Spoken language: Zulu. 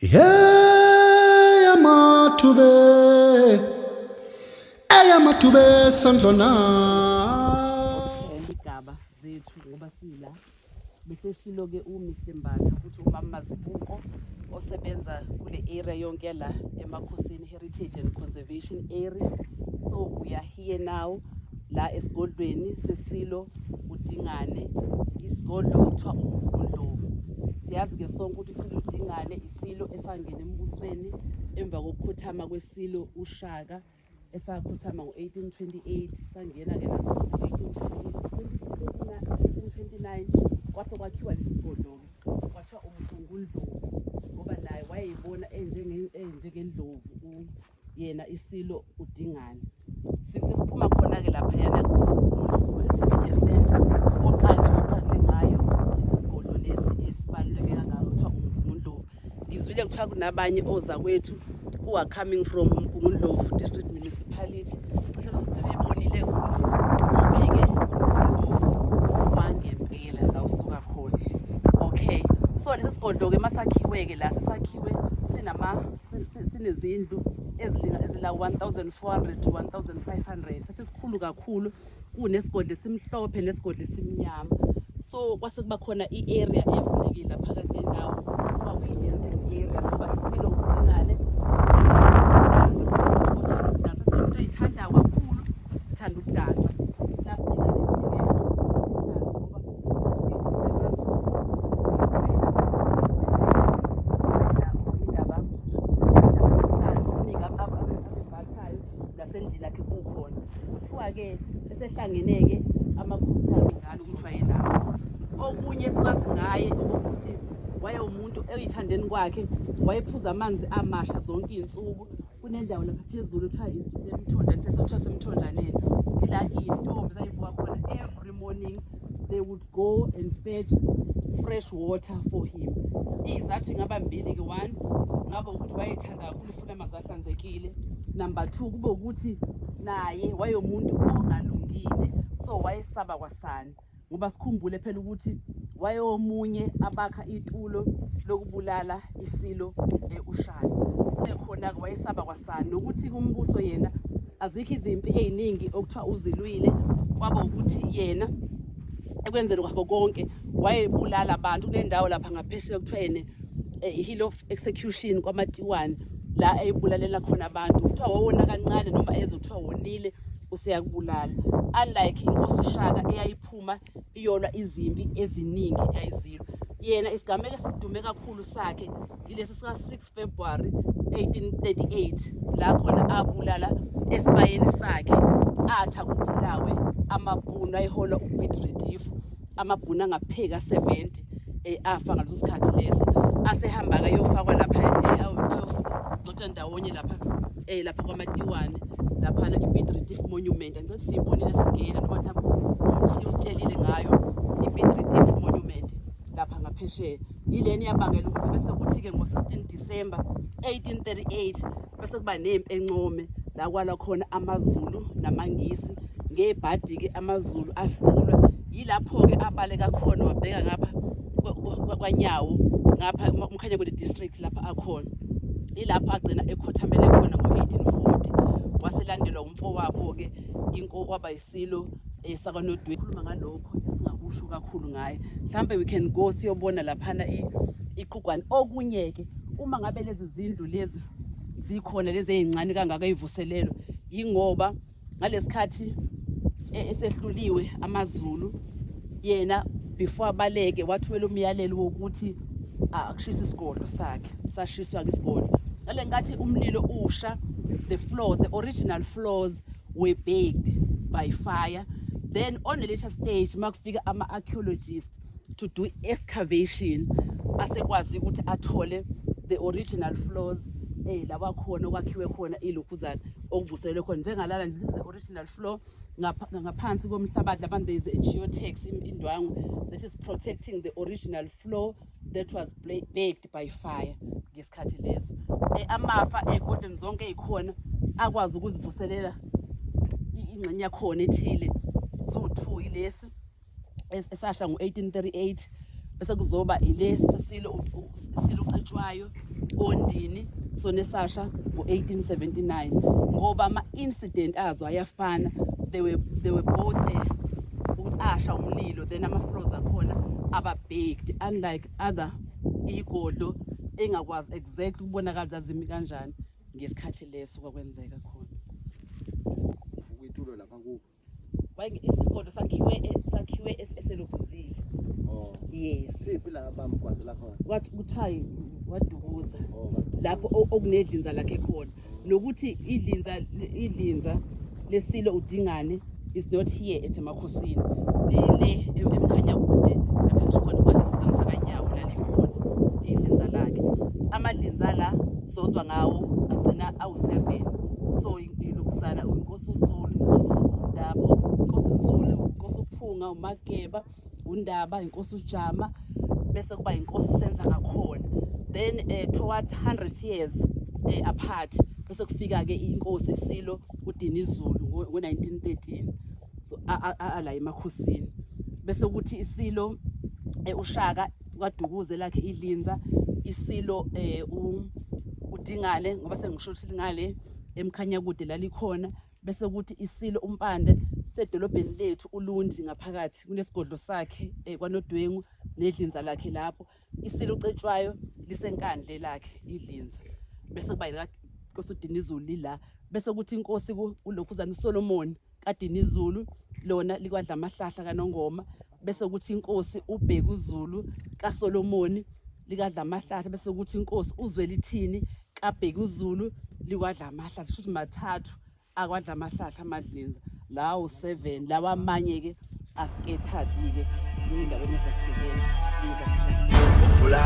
Hey amathube, eyamatube sandlona. Igaba zethu ngoba sila beseshilo-ke uMr Mbatha ukuthi umama Mazibuko osebenza kule area yonke la eMakhosini Heritage and Conservation Area. So we are here now la esigodlweni sesilo uDingane, isigodlo okuthiwa uMgungundlovu. Siyazi-ke sonke ukuthi isilo uDingane isilo esangena embusweni emva kokukhothama kwesilo uShaka, esakhothama ngo-1828, sangena-ke naso ngo-1829, kwase kwakhiwa lesi sigodlo-ke kwathiwa uMgungundlovu ngoba naye wayeyibona enjengendlovu yena isilo uDingane. Sesiphuma khona-ke laphayana ku-Multimedia Center oqanjwe ngayo lesi sigodlo lesi esibaluleke kangaka kuthiwa uMgungundlovu. Ngizwile kuthiwa kunabanye ozakwethu who are coming from uMgungundlovu District Municipality. Cishe sebebonile ukuthi uphi-ke uMgungundlovu wangempela la usuka khona. Okay, so lesi sigodlo-ke masakhiwe-ke la sesakhiwe sinama sinezindlu ezilinga ezila 1400 to 1500, sesikhulu kakhulu, kunesigodlo esimhlophe nesigodlo esimnyama. So kwase kuba khona i-area evulekile phakathi nendawo kwakuyi-dancing area ngoba isilo uDingane ukudansa, into eyithandayo kakhulu, sithanda ukudansa. Lafika indaba okuningi abembathayo nasendlini yakhe kukhona. Kuthiwa-ke esehlangene-ke amakhosikazi njalo ukuthi wayenazo. Okunye esikwazi ngaye ukuthi wayewumuntu eyithandeni kwakhe, wayephuza amanzi amasha zonke iy'nsuku. Kunendawo lapha phezulu kuthiwa isemthonjane, sesithiwa semthonjaneni, ila iy'ntombi zayivuka khona every morning, they would go and fetch fresh water for him. Iy'zathu ingaba mbili-ke. One, ngabe ukuthi wayethanda kakhulu, ufuna amanzi ahlanzekile. Number two, kube ukuthi naye wayemuntu ongalungile, so wayesaba kwasani, ngoba sikhumbule phela ukuthi wayewomunye abakha itulo lokubulala isilo uShaka. Sekhona-ke wayesaba kwasani nokuthi kumbuso yena azikho izimpi ey'ningi okuthiwa uzilwile, kwaba ukuthi yena ekwenzeni kwabo konke wayebulala abantu. Kunendawo lapha ngaphesheya kuthiwa yena i-Hill of Execution kwaMatiwane, la eyibulalela khona abantu. Kuthiwa wawona kancane noma ezothiwa wonile useyakubulala, unlike inkosi uShaka eyayiphuma iyolwa izimpi eziningi eyayizilwa yena. Isigameko esidume kakhulu sakhe ilesi sika-6 February 1838, la khona abulala esibayeni sakhe, athi akubulawe amaBhunu ayeholwa uPiet Retief, amaBhunu angapheka 70 afa ngaleso sikhathi leso. Asehamba-ke ayofakwa lapha, ayogcotshwa ndawonye lapha kwaMatiwane laphana i-Piet Retief Monument. Angicathi siyibonile singena noma mhlawumbe umthi usitshelile ngayo i-Piet Retief Monument lapha ngaphesheya. Yilena yabangela ukuthi bese kuthi-ke ngo-16 December 1838 bese kuba nempi eNcome la kwalwa khona amaZulu namaNgisi. Ngebhadi-ke amaZulu ahlulwa, yilapho-ke abaleka khona wabheka ngapha kwaNyawo, ngapha uMkhanyakude District lapha akhona, ilapho agcina ekhothamele khona ngo-1840, waselandelwa umfowabo-ke kwaba isilo sakwaNodwengu. Khuluma ngalokho esingakusho kakhulu ngaye, mhlambe we can go siyobona laphana iqhugwane. Okunye-ke, uma ngabe lezi zindlu lezi zikhona lezi ey'ncane kangaka ey'vuselelwe, yingoba ngalesikhathi esehluliwe amaZulu, yena before abaleke wathumela umyalelo wokuthi akushiswe isigodlo sakhe. Sashiswa-ke isigodlo. Ngale nkathi umlilo usha, the floor, the original floors were baked by fire. Then on a later stage, makufika ama-archaeologists to do excavation, asekwazi ukuthi athole the original floors la khona okwakhiwe khona ilokhuzana okuvuselwe khona njengalala. This is the original floor. Ngaphansi komhlabathi lapha there is a geotex, indwangu that is protecting the original floor that was baked by fire ngesikhathi leso. Amafa ey'godlweni zonke ey'khona akwazi ukuzivuselela ingxenye yakhona ethile. Ziwu-two, ilesi esasha ngo-1838 Bese kuzoba ilesi silo silo uCetshwayo oNdini, sona esasha ngo-1879, ngoba ama-incident azo ayafana. They were both ukuthi asha umlilo, then ama-floors akhona aba baked, unlike other igodlo engakwazi exactly ukubonakala zazimi kanjani ngesikhathi leso kwakwenzeka khona. Uvuka itulo lapha kubo. Isigodlo sakhiwe eselobuzile. Oh. Yes. Siphi la bamgwazela khona? Wathi kuthiwa wadukuza. Oh. Lapho okunedlinza lakhe khona, nokuthi idlinza lesilo uDingane is not here at emakhosini, lile eMkhanyakude lapho ngisho khona kwa esizweni sakaNyawo lalikhona idlinza lakhe. Amadlinza la sozwa ngawo agcina awu-7. So ilokhuzana inkosi uZulu, inkosi uNdaba, inkosi uZulu, inkosi uPhunga, uMageba, uNdaba, inkosi uJama, bese kuba inkosi uSenza ngakhona. Then towards 100 years apart, bese kufika ke inkosi isilo uDinizulu ngo-1913, so ala emakhosini. Bese kuthi isilo uShaka kwaDukuze lakhe idlinza, isilo uDingane, ngoba sengisho ukuthi ngale eMkhanyakude lalikhona. Bese kuthi isilo uMpande sedolobheni lethu uLundi ngaphakathi kunesigodlo sakhe kwaNodwengu nedlinza lakhe lapho. Isilo uCetshwayo liseNkandle lakhe idlinza, bese kuba yinkosi uDinizulu lila. Bese kuthi inkosi ulokhuzana uSolomon kaDinizulu lona likwadla amahlahla kaNongoma. Bese kuthi inkosi uBhekuzulu kaSolomoni likadla amahlahla. Bese kuthi inkosi uZwelithini kaBhekuzulu likwadla amahlahla. Kusho ukuthi mathathu akwadla amahlahla amadlinza lawo 7. Lawa amanye-ke a-scattered-ke kuyindaweni ezahlukene ezahlukene. Khuphula.